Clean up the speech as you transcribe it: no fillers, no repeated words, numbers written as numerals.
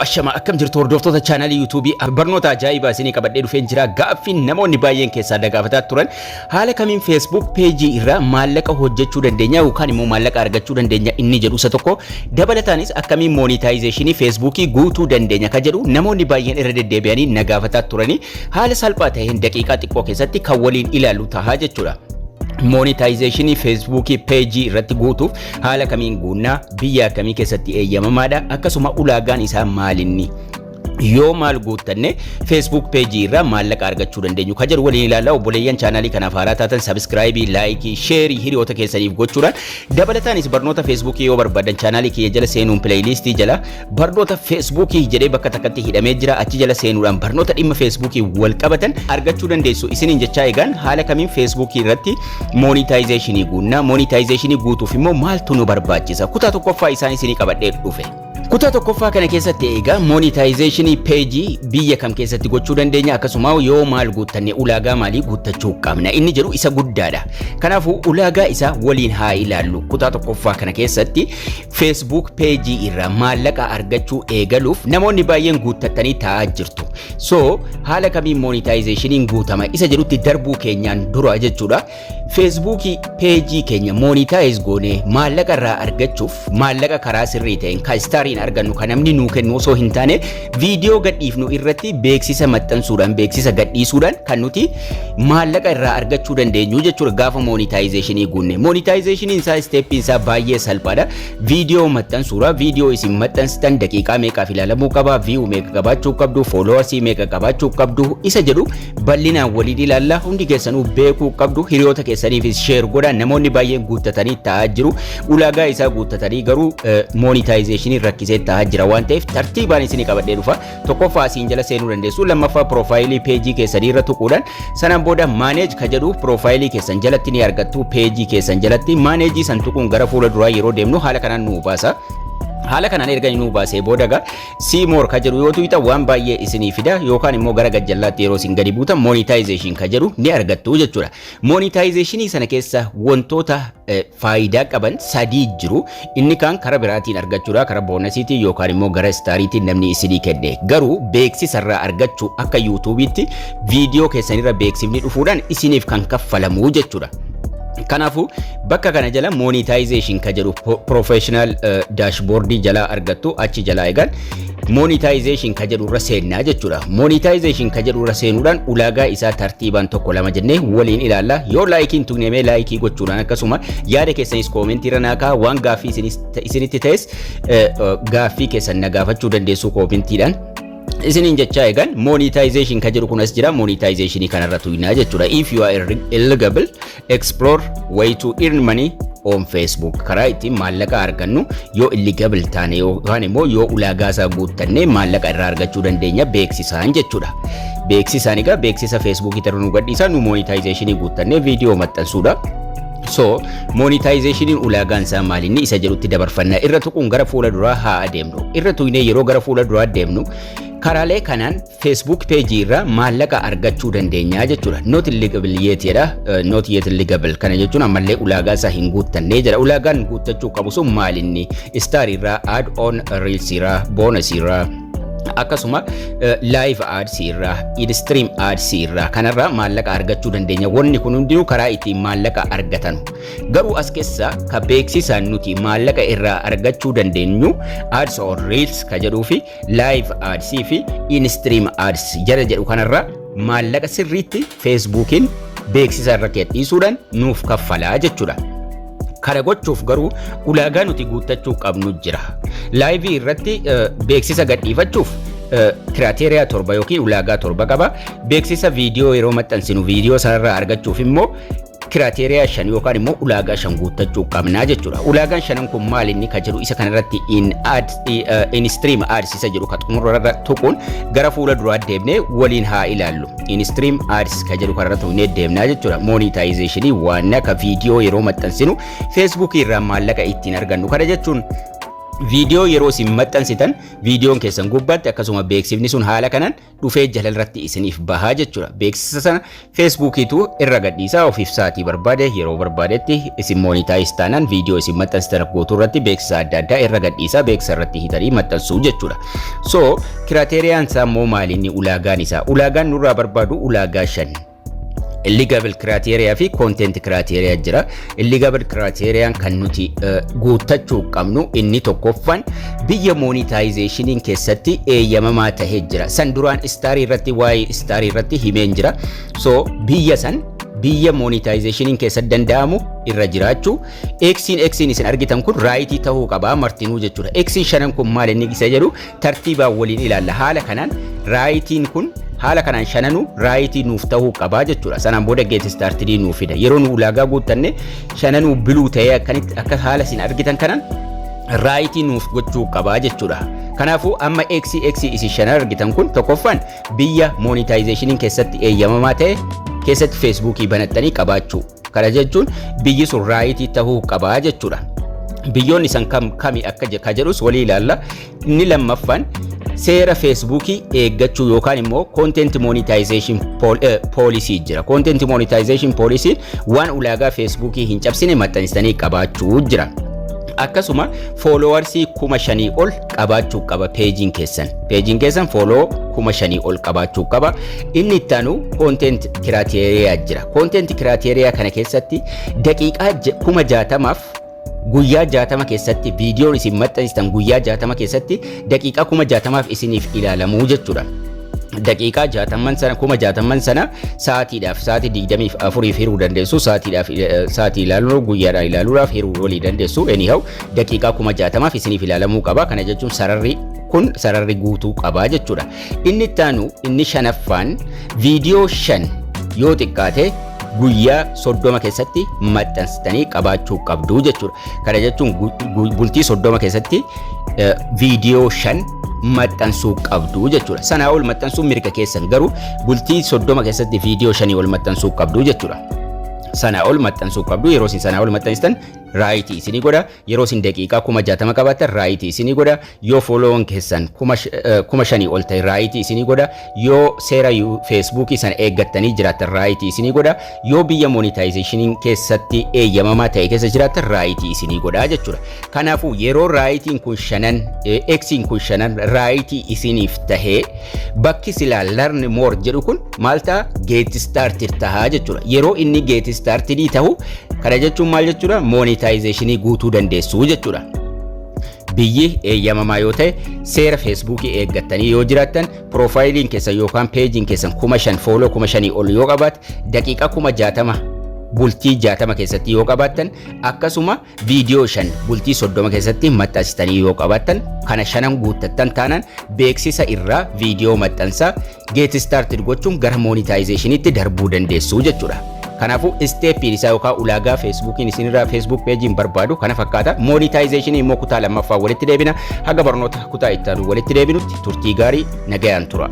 Ashama, akkam jirtu hordoftoota chaanalii YouTubeii? Barnoota ajaa'ibaa isinii qabadhee dhufeen jira. Gaaffiin namoonni baay'een keessaa gaafataa turan, haala kamiin Facebook pageii irraa maallaqa hojjechuu dandeenya yookaan immoo maallaqa argachuu dandeenya inni jedhu isa tokko. Dabalataanis akkamiin monetizationii Facebookii guutuu dandeenya ka jedhu namoonni baay'een irra deddeebi'anii na gaafataa turanii, haala salphaa ta'een daqiiqaa xiqqoo keessatti kan waliin ilaallu tahaa jechuudha. Monetizationii Facebookii pageii irratti guutuuf haala kamiin guunnaa, biyya akkamii keessatti eeyyamamaadha, akkasuma ulaagaan isaa maalinni, yoo maal guuttanne Facebook pageii irraa maallaqa argachuu dandeenyu ka jedhu waliin ilaallaa. Obboleeyyan chaanaalii kanaaf haaraa taatan subscribeii, likeii, shareii hiriyoota keessaniif gochuudhaan, dabalataanis barnoota Facebookii yoo barbaadan chaanaalii kiyya jala seenuun playlistii jala barnoota Facebookii jedhee bakka takkatti hidhamee jira. Achi jala seenuudhaan barnoota dhimma Facebookii wal qabatan argachuu dandeessu isiniin jechaa, egaan haala kamiin Facebookii irratti monetizationii guunnaa, monetizationii guutuuf immoo maaltu nu barbaachisa, kutaa tokkoffaa isaan isinii qabadhee dhufe. Kutaa tokkoffaa kana keessatti egaa monetizationii pageii biyya kam keessatti gochuu dandeenya, akkasuma yoo maal guuttanne, ulaagaa maalii guuttachuu qabna inni jedhu isa guddaadha. Kanaafuu ulaagaa isaa waliin haa ilaallu. Kutaa tokkoffaa kana keessatti Facebook pageii irraa maallaqa argachuu eegaluuf namoonni baay'een guuttattanii taa'aa jirtu. So haala kamiin monetizationiin guutama isa jedhutti darbuu keenyaan dura jechuudha. Facebookii pageii keenya monetize goonee maallaqa irraa argachuuf, maallaqa karaa sirrii ta'een kan stariin argannu, kan namni nuu kennu osoo hin taane, viidiyoo gadhiifnu irratti beeksisa maxxansuudhaan, beeksisa gadhiisuudhaan kan nuti maallaqa irraa argachuu dandeenyu jechuudha gaafa monetizationii guunne. Monetizationiin isaa stepiin isaa baay'ee salphaadha. Viidiyoo maxxansuudha. Viidiyoo isin maxxansitan daqiiqaa meeqaaf ilaalamuu qaba, view meeqa qabaachuu qabdu, followersii meeqa qabaachuu qabdu isa jedhu bal'inaan waliin ilaalla. Hundi keessanuu beekuu qabdu. Hiriyoota keessaniifis share godha. Namoonni baay'een guuttatanii taa'aa jiru. Ulaagaa isaa guuttatanii garuu monetizationii rakkisee taa'aa jira waan ta'eef tartiibaan isinii qabadhee dhufa. Tokkoffaa asiin jala seenuu dandeessu. Lammaffaa profileii pageii keessanii irra tuquudhaan, sanaan booda manage ka jedhu profileii keessan jalatti ni argattu. Pageii keessan jalatti manageii san tuquun gara fuula duraa yeroo deemnu haala kanaan nu baasa. Haala kanaan erga nu baasee booda gaa see more ka jedhu yoo tuqxa waan baay'ee isinii fida, yookaan immoo gara gajjallaatti yeroo isin gadi buutan monetization ka jedhu ni argattu jechuudha. Monetizationii sana keessa wantoota faayidaa qaban sadii jiru. Inni kaan karaa biraatiin argachuudha, karaa bonusiitiin yookaan immoo gara stariitiin namni isinii kenne. Garuu beeksisarraa argachuu akka YouTubeiitti viidiyoo keessanirra beeksifni dhufuudhaan isiniif kan kaffalamu jechuudha. Kanaafuu bakka kana jala monetization ka jedhu professional dashboardii jalaa argattu. Achi jalaa eegan monetization ka jedhu irra seennaa jechuudha. Monetization ka jedhu irra seenuudhaan ulaagaa isaa tartiibaan tokko lama jennee waliin ilaalla. Yoo likeiin tuqnemee likeii gochuudhaan, akkasuma yaada keessanis commentii irra naa kaa'aa. Waan gaaffii isinitti ta'es gaaffii keessan na gaafachuu dandeessu commentiidhaan. Isiniin jechaa, eegan monetization ka jedhu kun as jira. Monetizationii kanarra tuqnaa jechuudha. If you are eligible, explore way to earn money on Facebook. Karaa ittiin maallaqa argannu, yoo eligible taane yookaan immoo yoo ulaagaa isaa guuttanne maallaqa irraa argachuu dandeenya beeksisaan jechuudha. Beeksisaan egaa beeksisa Facebookii irra nu gadhiisaa, nu monetizationii guuttannee viidiyoo maxxansuudha. So monetizationiin ulaagaan isaa maalinni isa jedhutti dabarfannaa. Irra tuquun gara fuula duraa haa adeemnu. Irra tuqnee yeroo gara fuula duraa deemnu karaalee kanaan Facebook pageii irraa maallaqa argachuu dandeenya jechuudha. Not eligible yet jedha. Not yet eligible kana jechuun ammallee ulaagaa isaa hin guuttannee jedha. Ulaagaan guuttachuu qabu sun maalinni? Star irraa, ads on reels irraa, bonus irraa, akkasuma live ads irraa, in-stream ads irraa, kanarraa maallaqa argachuu dandeenya. Wanni kun hundinuu karaa ittiin maallaqa argatan. Garuu as keessa ka beeksisaan nuti maallaqa irraa argachuu dandeenyu ads on reels ka jedhuu fi live ads fi in-stream ads jala jedhu kanarraa maallaqa sirriitti Facebookiin beeksisa irra dhiisuudhaan nuuf kaffalaa jechuudha. Kana gochuuf garuu ulaagaa nuti guuttachuu qabnu jira. Liveii irratti beeksisa gadhiifachuuf criteria 7 yookiin ulaagaa 7 qaba. Beeksisa viidiyoo yeroo maxxansinu viidiyoo sanarraa argachuuf immoo criteria 5 yookaan immoo ulaagaa 5 guuttachuu qabnaa jechuudha. Ulaagaan shanan kun maal inni ka jedhu isa kanarratti in ad in stream ads isa jedhu ka xumurarra tuquun gara fuula duraa deemnee waliin haa ilaallu. In stream ads ka jedhu kanarra tuqnee deemnaa jechuudha. Monetizationii waan akka viidiyoo yeroo maxxansinu Facebook irraa maallaqa ittiin argannu. Kana jechuun Viidiyoo yeroo isin maxxansitan viidiyoon keessan gubbaatti akkasuma beeksifni sun haala kanaan dhufee jalalratti isiniif bahaa jechuudha. Beeksisa sana Feesbuukiitu irra gadhiisaa, ofiif sa'aatii barbaade, yeroo barbaadetti isin monetize taanaan viidiyoo isin maxxansitan guutuu irratti beeksisa adda addaa irra gadhiisaa, beeksisa irratti hitanii maxxansuu jechuudha. So criteriaan isaa immoo maali inni ulaagaan isaa? Ulaagaan nurraa barbaadu ulaagaa shan. Eligible criteria fi content criteria jira. Eligible criteriaan kan nuti guuttachuu qabnu inni tokkoffaan biyya monetizationiin keessatti eeyyamamaa tahee jira. San duraan starii irratti, waa'ee starii irratti himeen jira. So biyya san, biyya monetizationiin keessatti danda'amu irra jiraachuu. Xiin isin argitan kun rightii ta'uu qabaa martinuu jechuudha. Xiin shanan kun maal inni isa jedhu tartiibaan waliin ilaalla. Haala kanaan rightiin kun haala kanaan shananuu rightii nuuf ta'uu qabaa jechuudha. Sanaan booda get startedii nuuf fida. Yeroo nu ulaagaa guuttanne shananuu blue ta'ee akkanitti akka haala isin argitan kanaan rightii nuuf gochuu qabaa jechuudha. Kanaafuu amma X isin shanan argitan kun tokkoffaan biyya monetizationiin keessatti eeyyamamaa ta'e keessatti Feesbuukii banattanii qabaachuu. Kana jechuun biyyi sun rightii ta'uu qabaa jechuudha. Biyyoonni san kam kami akka ka jedhus walii ilaalla. Inni lammaffaan seera Feesbuukii eeggachuu yookaan immoo content monetization policy jira. Content monetization policy waan ulaagaa Feesbuukii hin cabsine maxxansitanii qabaachuu jira. Akkasuma followersii 5,000 ol qabaachuu qaba pageiin keessan. Pageiin keessan follow 5,000 ol qabaachuu qaba. Inni itti aanu content criteria jira. Content criteria kana keessatti daqiiqaa 60,000f guyyaa 60 keessatti viidiyoon isin maxxansitan guyyaa 60 keessatti daqiiqaa 60,000f isiniif ilaalamuu jechuudha. Daqiiqaa 60n sana, 60,000n sana sa'aatiidhaaf, sa'aatii 24f hiruu dandeessu, sa'aatiidhaaf sa'aatii ilaaluu, guyyaadhaan ilaaluudhaaf hiruu walii dandeessu. Anyhow, daqiiqaa 60,000f isiniif ilaalamuu qaba. Kana jechuun sararri kun sararri guutuu qaba jechuudha. Inni itti aanu, inni shanaffaan, viidiyoo 5 yoo xiqqaate guyyaa 30 keessatti maxxansitanii qabaachuu qabdu jechuudha. Kana jechuun bultii 30 keessatti viidiyoo 5 maxxansuu qabdu jechuudha. Sanaa ol maxxansuun mirga keessan, garuu bultii 30 keessatti viidiyoo 5 ol maxxansuu qabdu jechuudha. Sanaa ol maxxansuu qabdu. Yeroo isin sanaa ol maxxansitan rightii isinii godha. Yeroo isin daqiiqaa 60,000 qabaattan rightii isinii godha. Yoo followan keessan 5,000 ol ta'e rightii isinii godha. Yoo seera Feesbuukii sana eeggattanii jiraattan rightii isinii godha. Yoo biyya monetizationiin keessatti eeyyamamaa ta'e keessa jiraattan rightii isinii godha jechuudha. Kanaafuu yeroo rightiin kun shanan, Xiin kun shanan rightii isiniif tahee, bakki silaa "learn more" jedhu kun maal ta'a? Get started tahaa jechuudha. Yeroo inni get startedii tahu, kana jechuun maal jechuudha? Monetizationii guutuu dandeessu jechuudha. Biyyi eeyyamamaa yoo ta'e, seera Feesbuukii eeggattanii yoo jiraattan, profileiin keessan yookaan pageiin keessan 5,000, follow 5,000 ol yoo qabaate, daqiiqaa 60,000 bultii 60 keessatti yoo qabaattan, akkasuma viidiyoo 5 bultii 30 keessatti maxxansitanii yoo qabaattan, kana shanan guuttattan taanaan beeksisa irraa viidiyoo maxxansaa get started gochuun gara monetizationiitti darbuu dandeessu jechuudha. Kanaafuu stepiin isaa yookaan ulaagaa Feesbuukiin isinirraa, Facebook pageiin barbaadu kana fakkaata. Monetizationii immoo kutaa lammaffaa walitti deebina. Haga barnoota kutaa itti aanu walitti deebinutti turtii gaarii, nagayaan tura.